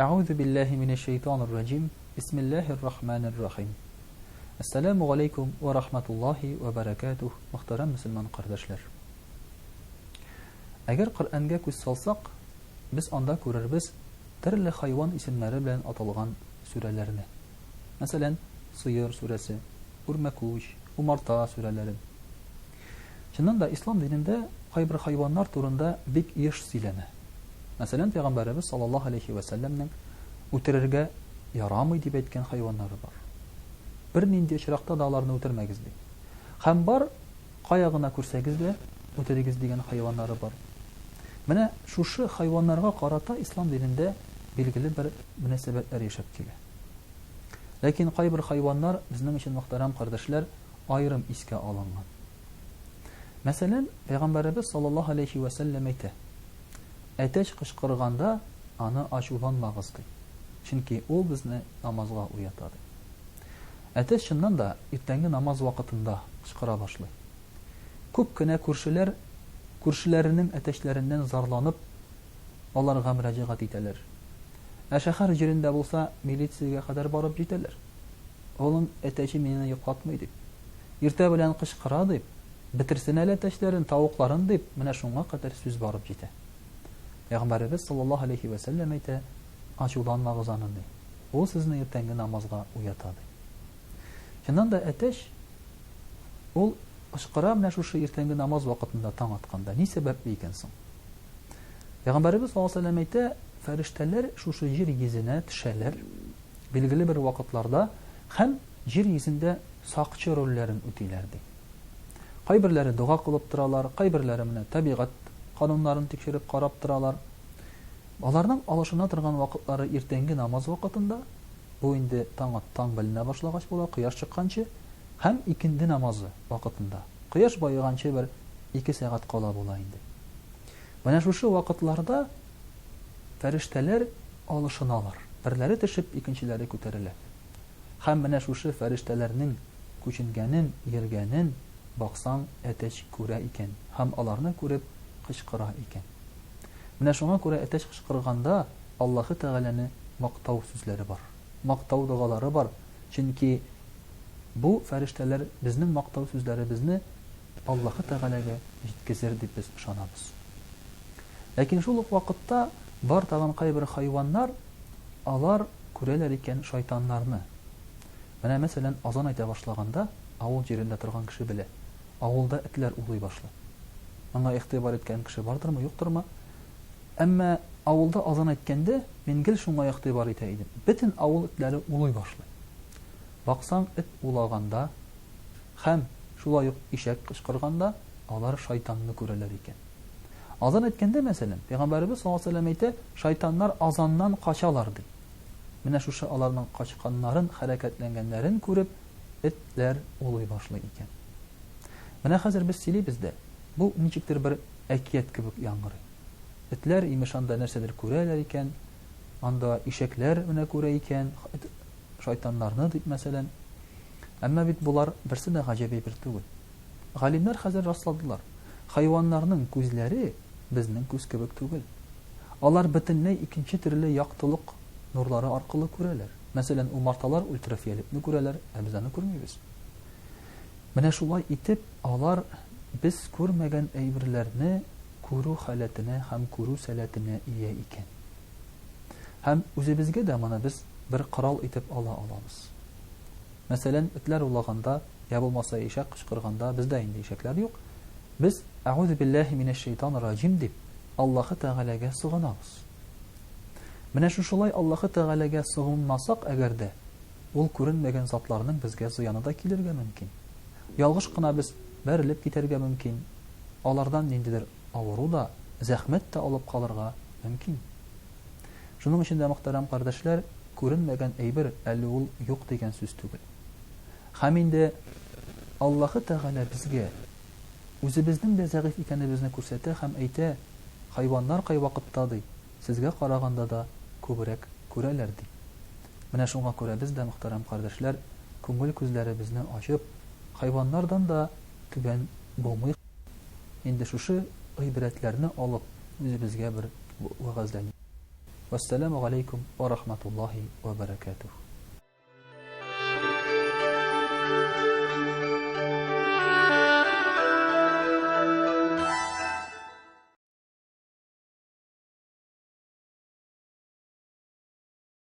Әгъузу биллаһи минәш шәйтанир раҗим. Бисмиллаһир рахманир рахим. Әссәламү галәйкүм вә рахматуллаһи вә бәрәкәтүһ, мөхтәрәм мөселман кардәшләр. Әгәр Коръәнгә күз салсак, без анда күрербез төрле хайван исемнәре белән аталган сүрәләрне. Мәсәлән, Сыер сүрәсе, Үрмәкүч, Умарта сүрәләрен. Чыннан да, ислам динендә кайбер хайваннар турында бик еш сөйләнә. Мәсәлән, пәйгамбәребез саллаллаһу алейһи вә сәлләмнең үтерергә ярамый дип әйткән хайваннары бар. Бернинди очракта да аларны үтермәгез, ди. Һәм бар, кая гына күрсәгез дә, үтерегез дигән хайваннары бар. Менә шушы хайваннарга карата ислам динендә билгеле бер мөнәсәбәтләр яшәп килә. Ләкин кайбер хайваннар безнең өчен, мөхтәрәм кардәшләр, аерым искә алынган. Мәсәлән, пәйгамбәребез саллаллаһу алейһи вә сәлләм әйтә, Әтәч кычкырганда, аны ачуланмагыз, ди. Чөнки ул безне намазга уята, ди. Әтәч чыннан да иртәнге намаз вакытында кычкыра башлый. Күп кенә күршеләр күршеләренең әтәчләреннән зарланып, аларга мөрәҗәгать итәләр. Ә шәһәр җирендә булса, милициягә кадәр барып җитәләр. Аның әтәче мине йоклатмый, дип. Иртә белән кычкыра, дип. Бетерсен әле әтәчләрен, тавыкларын, дип, менә шуңа кадәр сүз барып җитә. Пәйгамбәребез саллаллаһу алейһи вә сәлләм әйтә, Ачуланмагыз аны, ди. Ул сезне иртәнге намазга уята, ди. Чыннан да әтәч ул кычкыра менә шушы иртәнге намаз вакытында таң атканда. Ни сәбәпле икән соң? Пәйгамбәребез саллаллаһу алейһи вә сәлләм әйтә, фәрештәләр шушы җир йөзенә төшәләр, билгеле бер вакытларда һәм җир йөзендә сакчы рольләрен үтиләр, ди. Кайберләре дога кылып торалар, кайберләре менә табигать кануннарын тикшереп карап торалар. Аларның алышына торган вакытлары иртәнге намаз вакытында, бу инде таң ат, таң беленә башлагач була, кояш чыкканчы, һәм икенде намазы вакытында, кояш баеганчы бер ике сәгать кала була инде. Менә шушы вакытларда фәрештәләр алышыналар. Берләре төшеп, икенчеләре күтәрелә. Һәм менә шушы фәрештәләрнең күченгәнен, йөргәнен, баксаң, әтәч күрә икән һәм аларны күреп кычкыра икән. Менә шуңа күрә әтәч кычкырганда Аллаһы Тәгаләне мактау сүзләре бар, мактау догалары бар, чөнки бу фәрештәләр безнең мактау сүзләребезне Аллаһы Тәгаләгә җиткезер дип без ышанабыз. Ләкин шул ук вакытта бар тагын кайбер хайваннар, алар күрәләр икән шайтаннарны. Менә, мәсәлән, азан әйтә башлаганда, авыл җирендә торган кеше белә, авылда этләр улый башлый. Моңа игътибар иткән кеше бардырмы, юктырмы? Әмма авылда азан әйткәндә, мин гел шуңа игътибар итә идем. Бөтен авыл этләре улый башлый. Баксаң, эт улаганда һәм шулай ук ишәк кычкырганда, алар шайтанны күрәләр икән. Азан әйткәндә, мәсәлән, Пәйгамбәребез саллаллаһу алейһи ва сәлләм әйтә, шайтаннар азаннан качалар, ди. Менә шушы аларның качканнарын, хәрәкәтләнгәннәрен күреп, этләр улый башлый икән. Менә хәзер без сөйлибез дә, бу ничектер бер әкият кебек яңгырый. Этләр, имеш, анда нәрсәдер күрәләр икән, анда ишәкләр менә күрә икән, шайтаннарны дип, мәсәлән. Әмма бит болар берсе дә гаҗәп әйбер түгел. Галимнәр хәзер расладылар, хайваннарның күзләре безнең күз кебек түгел. Алар бөтенләй икенче төрле яктылык нурлары аркылы күрәләр. Мәсәлән, умарталар ультрафиолетны күрәләр, ә без аны күрмибез. Менә шулай итеп, алар без күрмәгән әйберләрне күрү халәтенә һәм күрү сәләтенә ия икән. Һәм үзебезгә дә моны без бер корал итеп ала алабыз. Мәсәлән, этләр улаганда, я булмаса ишәк кычкырганда, бездә инде ишәкләр юк, без Әгузе билләһи минәш шәйтанир раҗим дип, Аллаһы Тәгаләгә сыгынабыз. Менә шушылай Аллаһы Тәгаләгә сыгынмасак әгәр дә, ул күренмәгән затларның безгә зыяны да килергә мөмкин. Ялгыш кына без бәрелеп китәргә мөмкин, алардан ниндидер авыру да, зәхмәт тә алып калырга мөмкин. Шуның өчен дә, мөхтәрәм кардәшләр, күренмәгән әйбер әле ул юк дигән сүз түгел. Һәм инде Аллаһы Тәгалә безгә үзебезнең дә зәгыйфь икәнебезне күрсәтә һәм әйтә, хайваннар кайвакытта, ди, сезгә караганда да күбрәк күрәләр, ди. Менә шуңа күрә без дә, мөхтәрәм кардәшләр, күңел күзләребезне ачып, хайваннардан да түбән булмыйк, инде шушы гыйбрәтләрне алып, үзебезгә бер вәгазьләник. Вәссәламү галәйкүм вә рахматуллаһи вә бәрәкәтүһ.